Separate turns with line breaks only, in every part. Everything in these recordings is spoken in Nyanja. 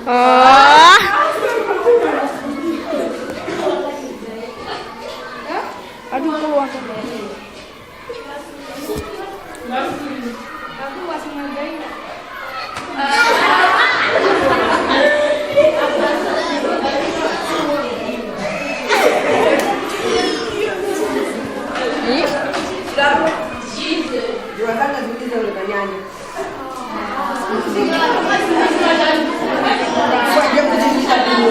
Ah. Aduh,
Chilapo. Ndiwazanga ziwiri zauleka nyanja. Kwaje kuchichita kuno.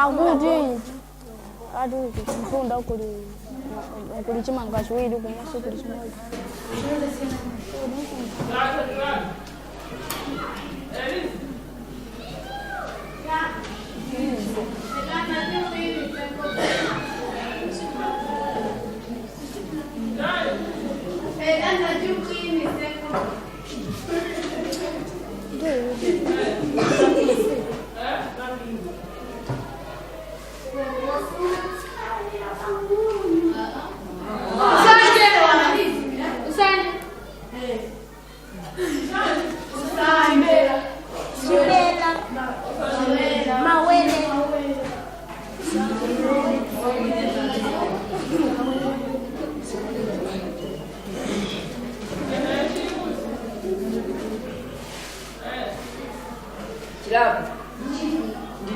Akuti ati kumfunda kuli kuli chimanga chiwiri kumaso kuli chimodzi.
Chibela. Mawele.
Chilapo.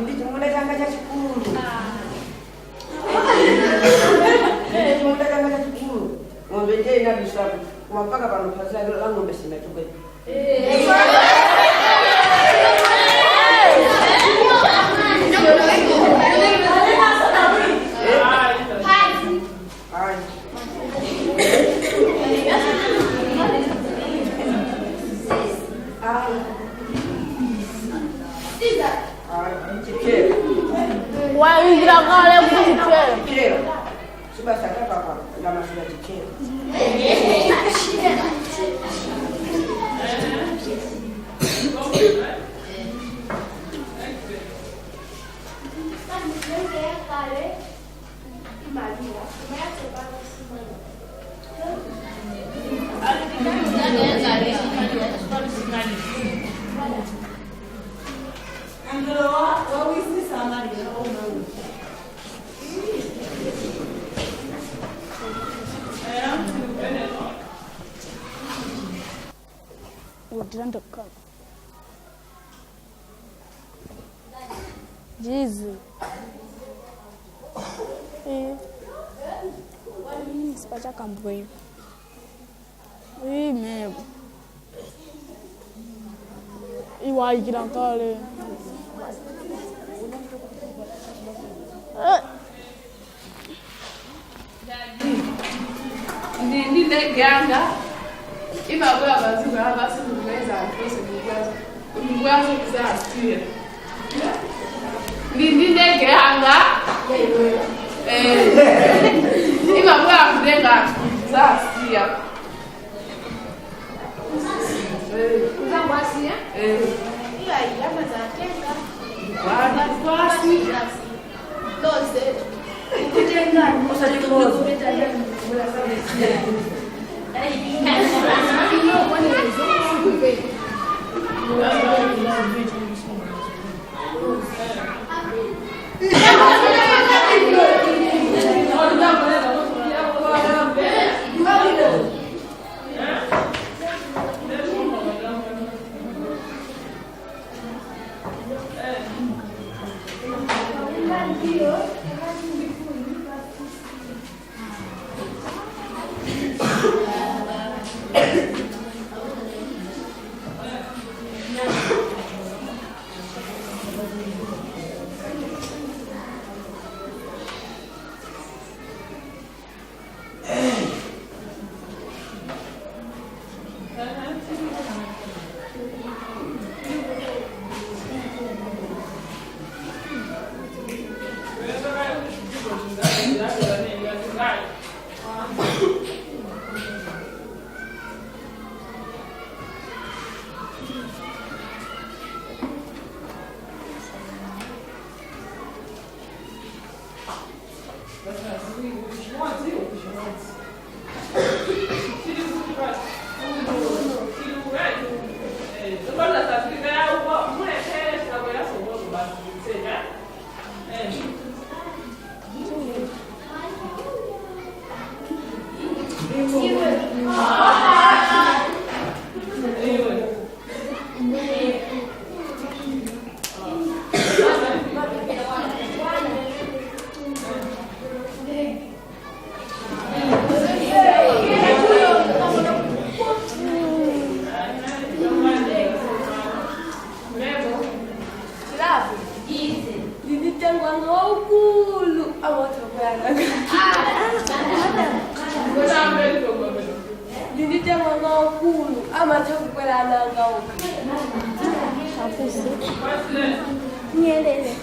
Ndi chimunda changa chachikulu. Ndi chimunda changa chachikulu. Ng'ombe ndiye inabiswapo. Koma mpaka pano phazi la ng'ombe sinachoke. Ayi. Ayi. Ayi. Chipchera.
Wayikira kale kuti chipere.
Chipchera. Sibasaka papa. Ndamasula chipchera.
Utiranda kaka. Jizu. Eh. Sipachakambwe. Eh, me. Iwayikira kale. Eh.
Ndi ndege yanga imabula abazungu abasindukuweza antose ndikwazo kuzasiya ndi ndege yanga imabula kudenga kuzasiya.
Osati kumoza.
Nyelele.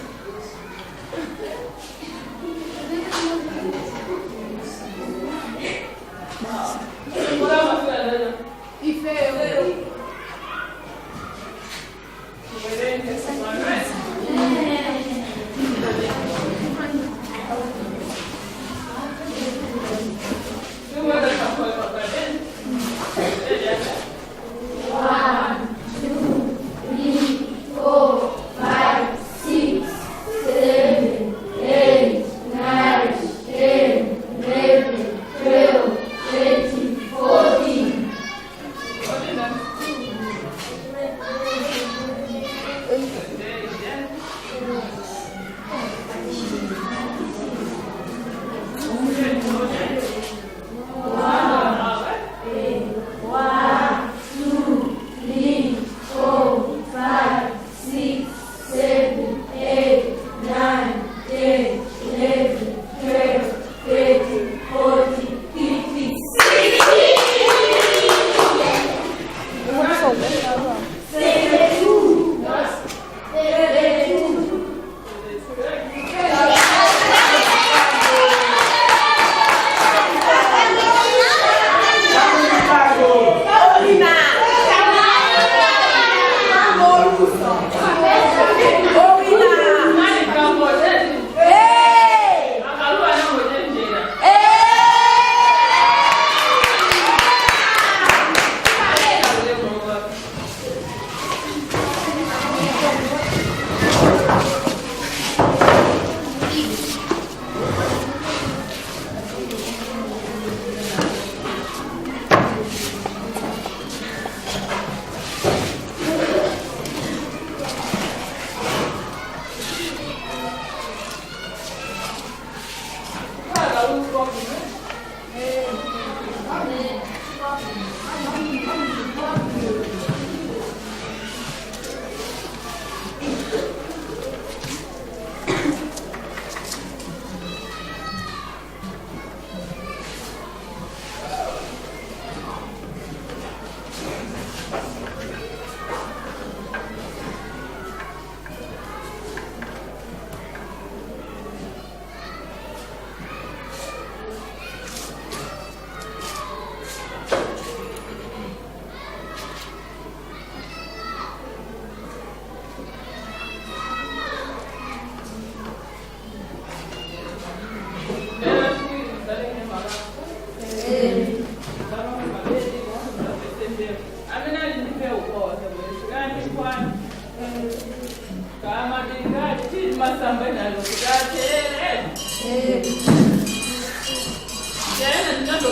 Thank you.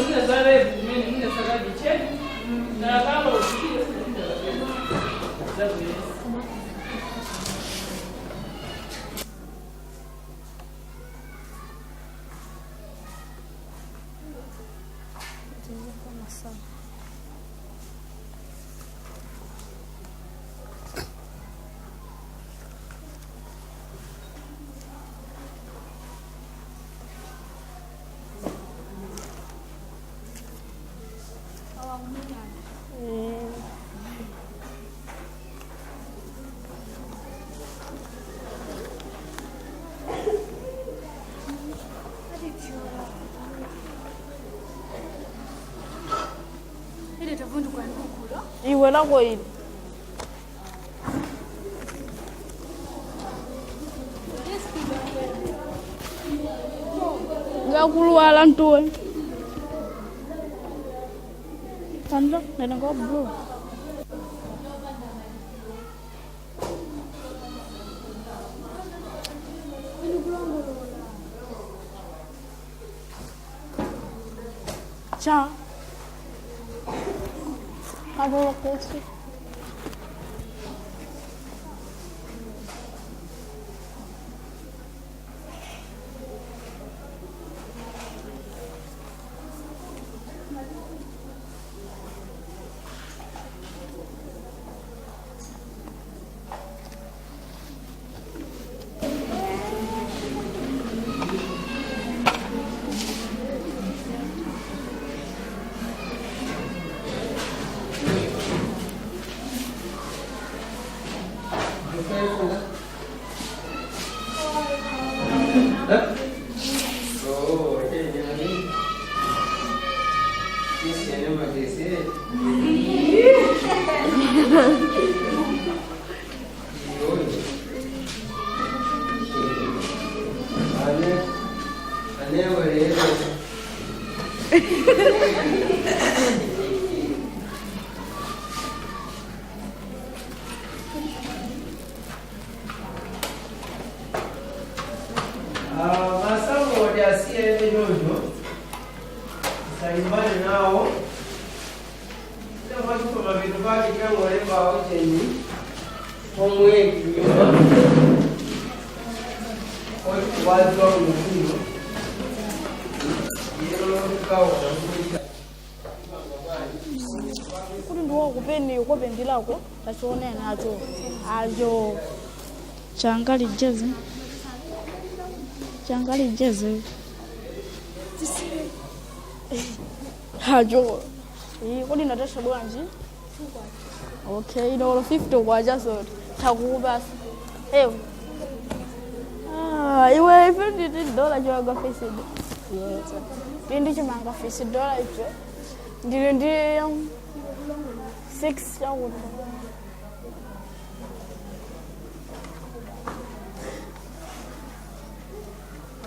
Mune zarebu mene mune sakabiche. Nakalo kile sikuti.
Iwe lako ili. Ngakuluwala ntuwe. Tandla, nena ngo blue. Cha. Adolo kosi.
Masamu asiye nyojo salimbane nawo ila mwachukua mavitu vake kangolemba ochenyi homework nyuma wazwa mukuno yero kaona kuita
Kuti ndiwakupeni kopendilako tachionena acho acho changali jeze changali jeze acho iyi kodi natasha bwanji. Okay, inolo 50 kwacha soto takukupasa ewe. Ah, iwe ife nditi dola chiwanga fesidi ndi chimanga fesi dola ife ndili ndi 6 chakuti.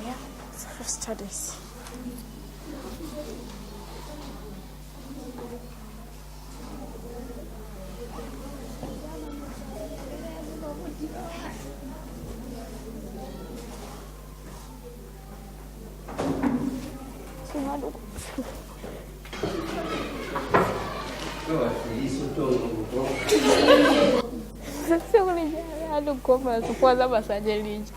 Yeah, self studies. Kwanza masanje lija.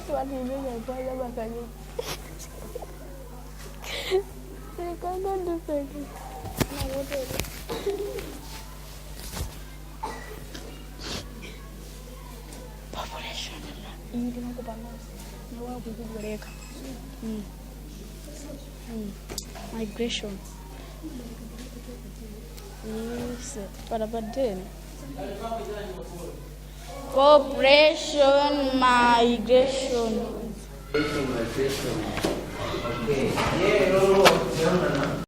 Kwanza masanje. Population ili makupanosi niwakukubwereka. Migration. Yes, parapadeni. Population migration.
Migration. Okay. Yeah, no.